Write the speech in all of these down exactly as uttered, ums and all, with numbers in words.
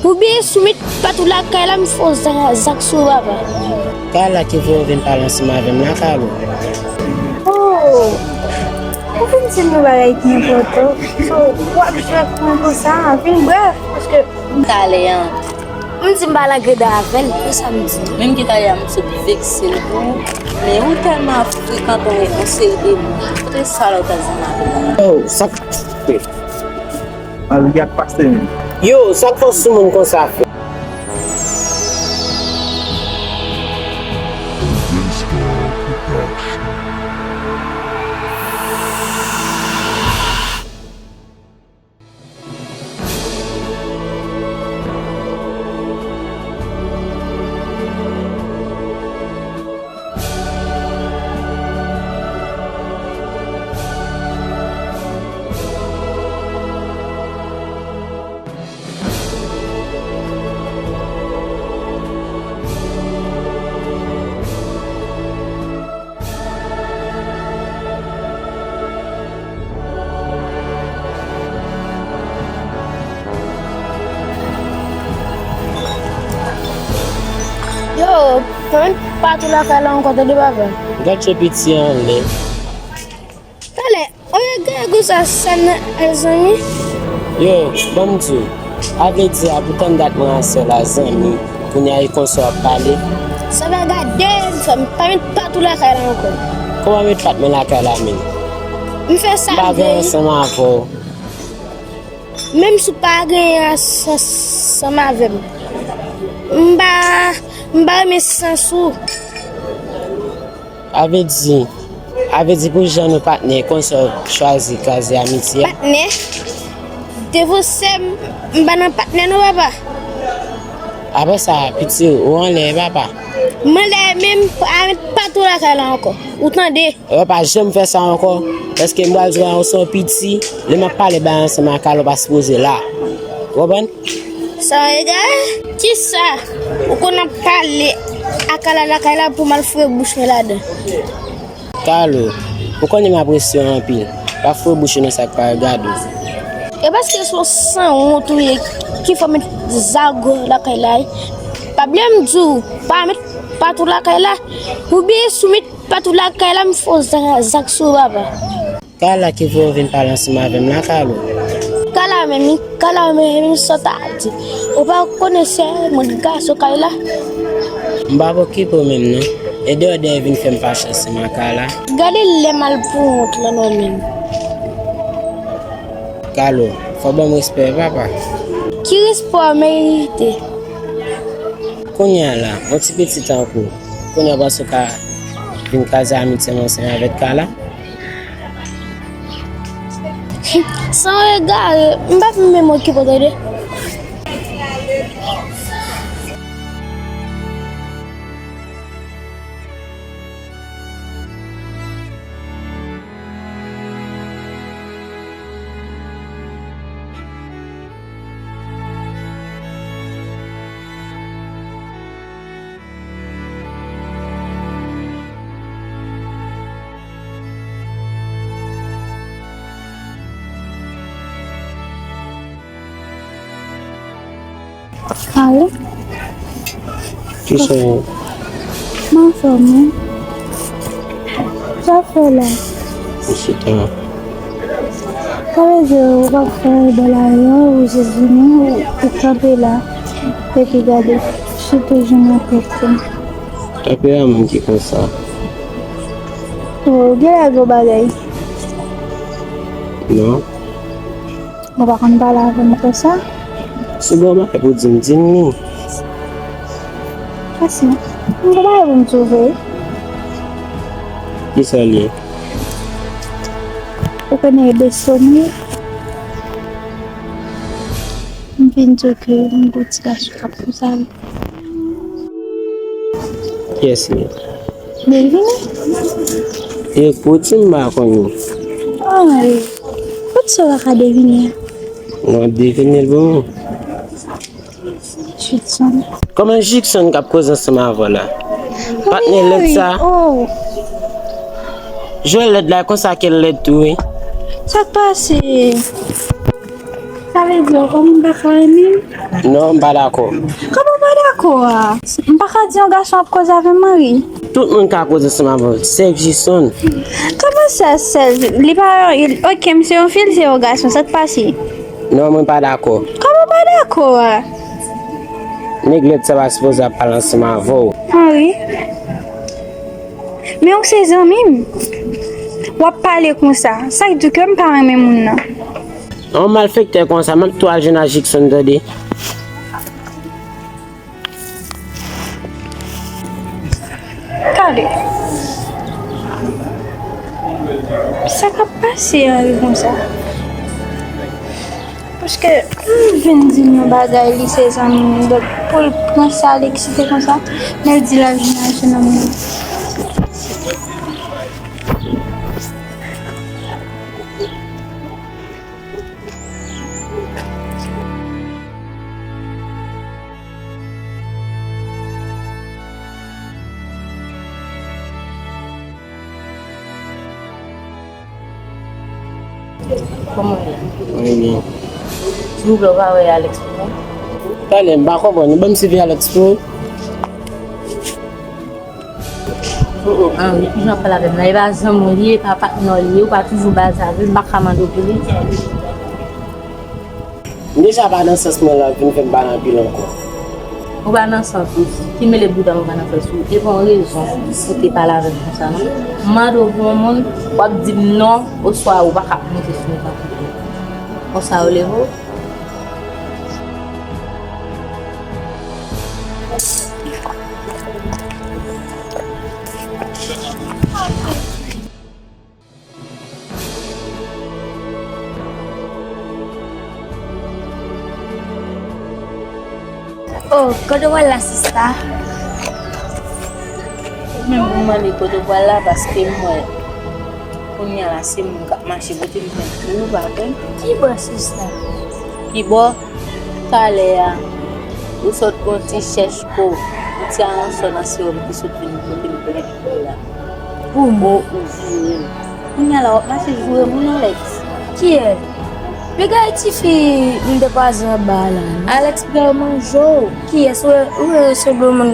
Ou bliye si w met pat ou lakay la, m fè w zak, zak sou ou, papa. Kala ki voye w vin pale ansanm avè m la, Kalo. Oh! Ou vin di m yon bagay ki enpòtan. So, w ap jwe ak mwen konsa, vin brèf, paske talè a, m di m pa nan greda avè l, e sa m di. Menm ki talè a, m sot vekse l pou ou, men ou tèlman ap frekante yon seri de moun. Kote sa la ou ta di m avè l la? Oh, sa k Al ri ak pastè menm. Yo, sa k fè w sou moun konsa, frè? Yo, pa met pat ou lakay la ankò, tande papa. Gad je piti anlè. Talè, o yo gade konsa sa nan al zanmi. Yo, ban m di w, a vle di a pou tann dat mwen aswè la zanmi, kounye a e konsa w ap pale. Sa va gade m frè m, pa met pat ou lakay la ankò. Kòman met pat mwen lakay la menm? M fè sa m vle. M pa gen ansanm avè w. Menm si w pa genyen ansanm avè m. M pa, m pa renmen sans ou. A vle di, a vle di pou jan nou patnè, konsa w chwazi kraze amitye a? Patnè? Devosè m, m pa nan patnè non, papa. Apre sa, piti, ou anlè, papa. M anlè menm, pa met pat ou lakay la ankò. Ou tande? Ou pa janm fè sa ankò, paske m pral di w ou se yon piti, lè m ap pale bagay ansanm ak Kalo, ou pa sipoze la. Ou konprann? Sa w egare? Kisa? Ou konn ap pale ak Kala lakay la pou m al foure bouch mwen ladan. Kalo, ou konnen m apresye w anpil. Pa foure bouch ou nan sa k pa regade w. E paske se yon sanwont ou ye ki fè w met zago lakay la. Pa bliye m di w, pa met pat ou lakay la. Ou bliye si w met pat ou lakay la, m fè w zak, zak sou ou, papa. Kala ki voye w vin pale ansanm avè m la, Kalo. Kala menm, wi, Kala menm, sa w ta di. Ou pa konnen se mwen gason kay la? M pa okipe w menm non. E deyò deyò vin fè m fache ansanm ak Kala. Gade lè mal pou wont lan non menm. Kalo, fò w ban m respè wi, papa. Ki respè w merite? Kounye a la, yon ti piti tankou w, kounye a w panse w ka vin kraze amitye m ansanm avèk Kala? Sanwont egare, m p ap menm okipe w tande. Alo? Kisa? M anfòm wi. Sa w ap fè la? M chita. Sa vle di ou p ap fè anyen bò lari a, ou jis vini, ou, ou kanpe la, epi gade, sitou jounen pèp la. Kanpe a menm ki konsa. O, genlè gwo bagay. Non. Ou pa konn pale avè m konsa? Si w gen yon bagay pou di m, di m li. Pase, m gen bagay pou m di w vre. Kisa l ye? Ou konnen Ebeson wi. M vin di w ke m gen yon ti gason k ap pouse avè m. Kiyès li ye? Devine. E pou di m pa konnen. Ay, kot sa w pa ka devine a? Non, devine l pou mwen. Jikson. Kòman Jikson k ap koze ansanm avè w la? Patnè lèd sa. Oh. Jwèt lèd la, konsa ke l lèd tou, wi. Sa k pase? Sa vle di w kòman m pa ka renmen l? Non, m pa dakò. Kòman w pa dakò a? M pa ka di yon gason ap koze avè m, Henry. Tout moun ka koze ansanm avè w, sèf Jison. Kòman sa, sèf? Li pa, ok, m se yon fi, l se yon gason, sa k pase? Non, mwen pa dakò. Kòman w pa dakò a? Nèg lèd sa pa sipoze ap pale ansanm avè w. Henry. Men w se zanmi m. W ap pale konsa. Sa k di w ke m pa renmen moun nan? Yon malfektè konsa, m ap tou al jwenn a Jikson, tande. Gade. Sa k ap pase Henry konsa? Paske m vin di l yon bagay, li se zanmi m, donk pou l pran sa, l eksite konsa, men l di l ap vin achte nan moun. Kòman w ye? Mwen byen. Silvouplè, ou pa wè Alex pou mwen? Talè, m pa konprann. Ou ban m sèvi Alex pou ou? Oh, oh, Henry, kijan w ap pale avè m la? E pa zanmi w li ye, e pa patnè w li ye, ou pa toujou baze avè l, m pa ka mande w pou li. M deja pa nan sans mwen la, vin fè m pale anpil ankò. Ou pa nan sans ou. Ki mele bouda m pa nan sans ou. E pa yon rezon pou te pale avè m konsa, non. M mande w pou yon moun, w ap di m non, oswa ou pa ka ap monte sou mwen tankou tou. Konsa yo leve w. Oh, kote w al la, sista? Ou menm pou mande kote w al la, paske m wè kounye a la, se moun k ap mache kote m jwenn tou, ou pa konn. Ki bò, sista? Ki bò? Talè a, ou sot gon ti chèch po, yon ti aransò nan sewòm ki sot vin kote m plen pou la. Pou mwen. O, ou joure m. Kounye a la, w ap mache joure moun, Alex. Kiyès? Piga e tifi m te kwaze anba a la, non? Alex pral manje w. Kiyès? Ou, ou resanble yon moun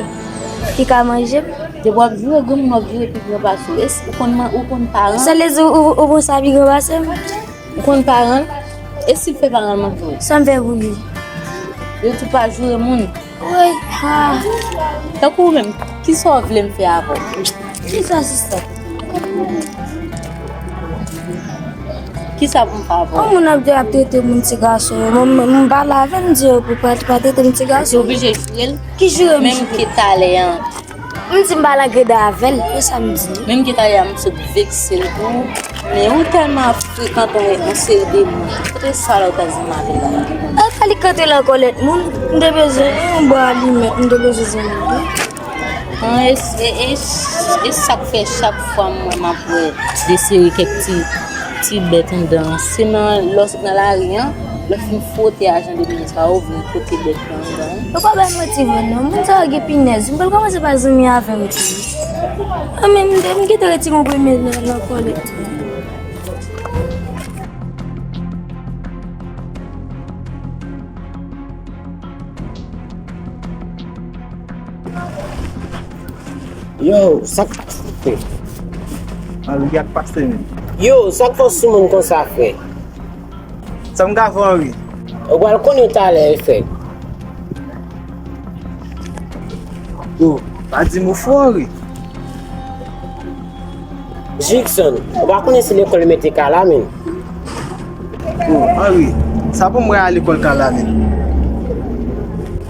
ki ka manje m? Depi w ap joure granmoun, w ap joure pi gran pase w. E si ou konn man-, ou konn paran? Sa vle di ou, ou, ou konn sa pi gran pase m? Ou konn paran l? E si l fè paran l manje w? Sa m fè pou li? Yo di w pa joure moun. Woy, ha. Tankou ou menm, kisa w vle m fè avè w? Kisa, sista? Kisa pou m fè avè w? Yon moun ap, ap trete moun ti gason yo. Mwen, mwen, m pale avè l, m di yo pou pa, pa trete m ti gason. Ou oblije joure l? Ki joure m joure? Menm ki talè an. M di m pa nan greda avè l, e sa m di. Menm ki talè a m sot vekse l tou, men ou tèlman ap frekante yon seri de moun. Kote sa la ou ta di m avè l la? E pa li k antre nan kò lòt moun, m te bezwen yon bò alimèt, m te bezwen zanmi tou. An, e, e, e, e sa k fè chak fwa m wè m ap wè de seri kèk ti, ti bèt anndan an, se nan, lè w sot nan lari an, lè w fin fwote a jan de moun sa yo vin kote bèt lan anndan. Yo pa bay manti vre non. Moun sa yo gen pinèz. M pral kòmanse pa zanmi avè m tou. An men m te, m gentan retire yon premye nan, nan kò lèt. Yo, sa k pase? Anri ap pase menm. Yo, sa k fè w sou moun konsa, frè? Sa m ka fè w, Anri? Ou pral konnen talè, frè. Yo, pa di m ou fou, Anri. Jikson, ou pa konnen se lekòl yo mete Kala, menm? Yo, Anri, sa pou m wè a lekòl Kala, menm?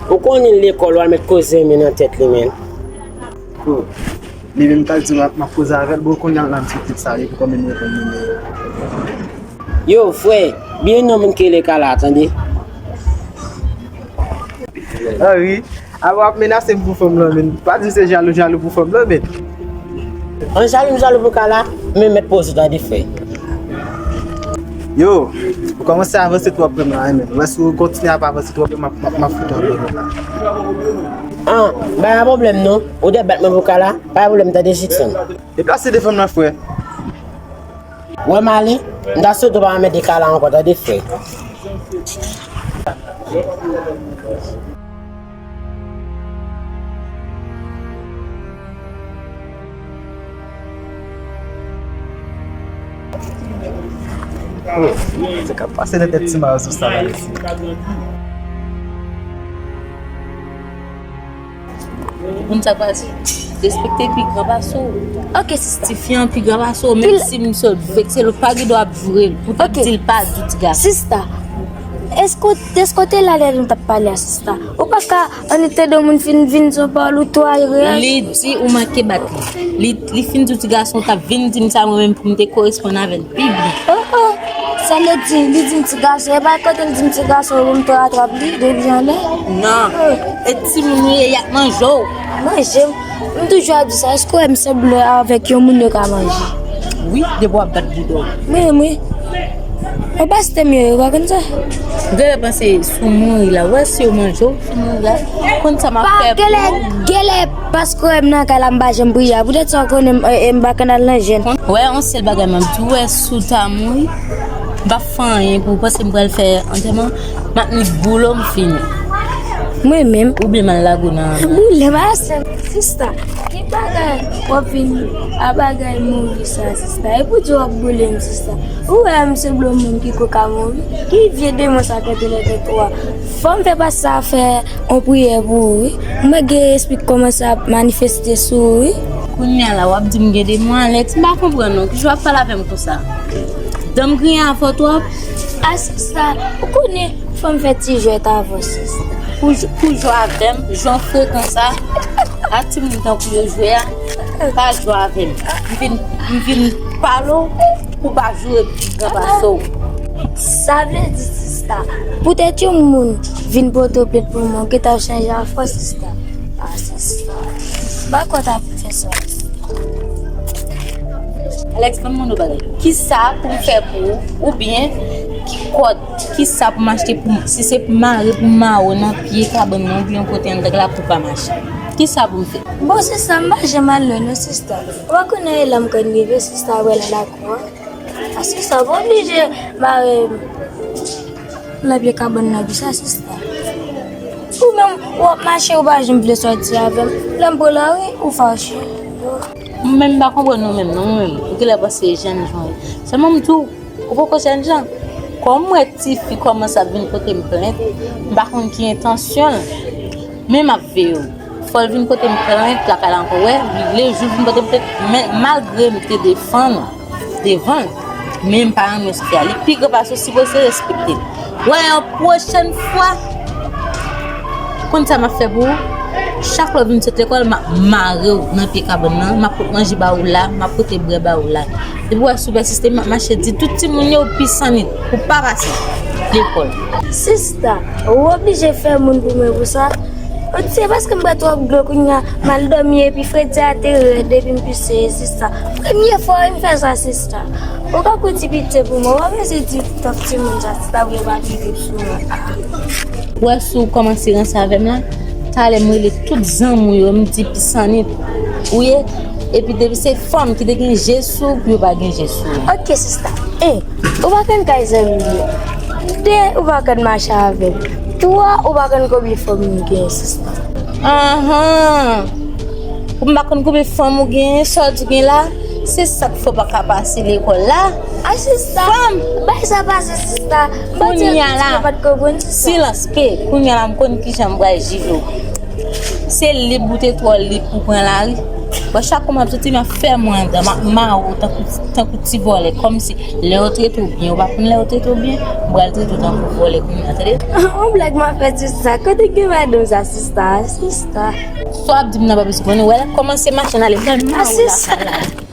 Ou konnen lekòl, ou al met koze men nan tèt li, menm. Yo, li menm k al di m ap, m ap koze avè l, bon, kounye a l la m soti sa, li pou kòman m reponn li menm. Yo, frè, byen non moun ki rele Kala, tande. Anri, a w ap menase m pou fanm lan, men. Pa di m se jalou, jalou pou fanm lan, men. An jalou, m jalou pou Kala, men mèt poze w tande, frè. Yo, ou kòmanse avanse twòp menm la, men. Lè si w kontinye ap avanse twòp, m ap, m ap, m ap fout antre menm la. An, pa gen pwoblèm non. Ou dwe bat mwen pou Kala, pa gen pwoblèm tande, Jikson. Deplase de fanm nan, frè. Wè m ale, m ta swete w pa anmède Kala ankò, tande, frè. Oh, sa k ap pase nan tèt ti Mayo sou sa la, mesye? Moun sa pase. Respekte pi gran pase w. Ok, sista. Tifi an pi gran pase w, menm si misye vekse l, ou pa gen dwa ap joure l. Pou t ap di l pa di ti gason. Sista, èske w, èske w te la lè nou t ap pale a, sista? Ou pa ka annik tande yon moun fin vin di yon pawòl ou twò reyal. Li di ou manke bat li. Li, li fin di w ti gason, ou t ap vin di m sa, mwen menm pou m te koresponn avè l pi byen. Oh, oh. Sa l di, li di m ti gason. E pa kote l di m ti gason, ou m twò atrap li, depi anlè. Non. E timoun ou ye, y ap manje w. Manje m. M toujou ap di sa, èske w wè m sanble avèk yon moun yo ka manje? Wi, depi w ap bat bouda w. Mwen, mwen. Ou pa site m yo, ou pa konn sa? Genlè panse si w mouri la, w wè si yo manje w, si w mouri la, konn sa m ap fè pou ou. Genlè, genlè, paske w wè m nan kay la, m pa janm priye a. Poutèt sa w konnen m, e, e, m pa konn al nan jèn. Wè, yon sèl bagay m ap di w, wè, si w ta mouri, m p ap fè anyen pou ou, paske m pral fè antèman, m ap met boule w, m fini. Mwen menm. Oubyen m al lage w nan. Boule m a sèm. Sista, ki bagay w ap vin a bagay mouri sa, sista? E pou di w ap boule m, sista. Ou wè m sanble yon moun ki ko ka mouri? Ki vye demon sa k antre nan tèt ou a? Fò m fè pastè a fè yon priyè pou ou, wi. Mwen gen espri k kòmanse ap manifeste sou ou, wi. Kounye a la, w ap di m gen demon, Alex? M pa konprann non. Kijan w ap pale avè m konsa? Dan m griyen avè w twòp? A, sista, ou konnen, fò m fè ti jwèt avè w, sista. Pou, pou jwe avè m, jan w frekan sa. A timoun tankou yo jwe a, pa jwe avè m. M vin, m vin pale w pou pa joure pi gran pase w. Sa vle di, sista, poutèt yon moun vin pote w plent pou mwen, ou gentan chanje afè w, sista. A, sista. M pa kwè w ta fè sa. Alex, ban m mande w bagay. Kisa pou m fè pou ou? Oubyen, ki kòd, kisa pou m achte pou m, si se pou mare, pou m mare w nan pye kabann nan, oubyen kote anndan la pou w pa mache? Kisa pou m fè? Bon, sista, m pa janm al lwen non, sista. Ou pa konnen lè m konn rive, sista, wè la lakou an. A, sista, ou pa oblije mare m nan pye kabann nan konsa, sista. Ou menm, w ap mache, ou pa janm vle sòti avè m. Lè m pran lari, ou fache. Mwen menm, m pa konprann nou menm, non, mwen menm. Ou genlè panse jèn jan. Sèlman m di w, ou poko jèn jan. Kòm m wè tifi kòmanse ap vin pote m plent, m pa konn ki entansyon l. Men m ap veye w. Fò l vin pote m plent lakay la ankò. Wè, lejou l vin pote m plent, men malgre m te defann ou devan l, men m pa renmen sa w fè a. Li pi gran pase w, sipoze respekte l. Wè, yon pwochèn fwa, konn sa m ap fè pou ou? Chak lè w vin sot lekòl, m ap mare w nan pye kabann nan, m ap pot manje ba ou la, m ap pote bwè ba ou la. Depi w wè si w pèsiste, m ap mache di tout timoun yo, pisannit, pou pa pase lekòl. Sista, ou oblije fè moun pou mwen pou sa? Ou di se paske m bwè twòp dlo kounye a, m al dòmi epi fredi a te rèd epi m pise, sista. Premye fwa wi m fè sa, sista. Ou ka kou ti pitye pou mwen, ou pa bezwen di twòp timoun sa, sista, pou yo pa vire sou mwen. Wè si w kòmanse ranse avè m la, talè m rele tout zanmi w yo, m di pisannit ou ye, epi depi se fanm ki te gen je sou ou, pou yo pa gen je sou ou. Ok, sista. En, ou pa konn kay zanmi m yo. De, ou pa konn mache avè m. Twa, ou pa konn konbyen fanm m gen, sista. Anhan. Ou pa konn konbyen fanm ou gen, sa w di w gen la, se sa k fè w pa ka pase lekòl la. A, sista. Fanm. Bay sa pase, sista. Kounye a la, silans, pe. Kounye a la, m konn kijan m pral jije w. Se lib ou te twò lib pou pran lari. Bon, chak kou m ap soti, m ap fèmen w anndan, m ap mare w tankou, tankou ti vòlè, kòmsi lè yo trete w byen, ou pa konn lè yo trete w byen, m pral trete w tankou vòlè kounye a, tande? On blag m ap fè, sista. Kote gen madanm sa, sista? Sista. Sa w ap di m nan pa bezwen konnen, wè, l ap kòmanse mache n ale, m pral mare w lakay la.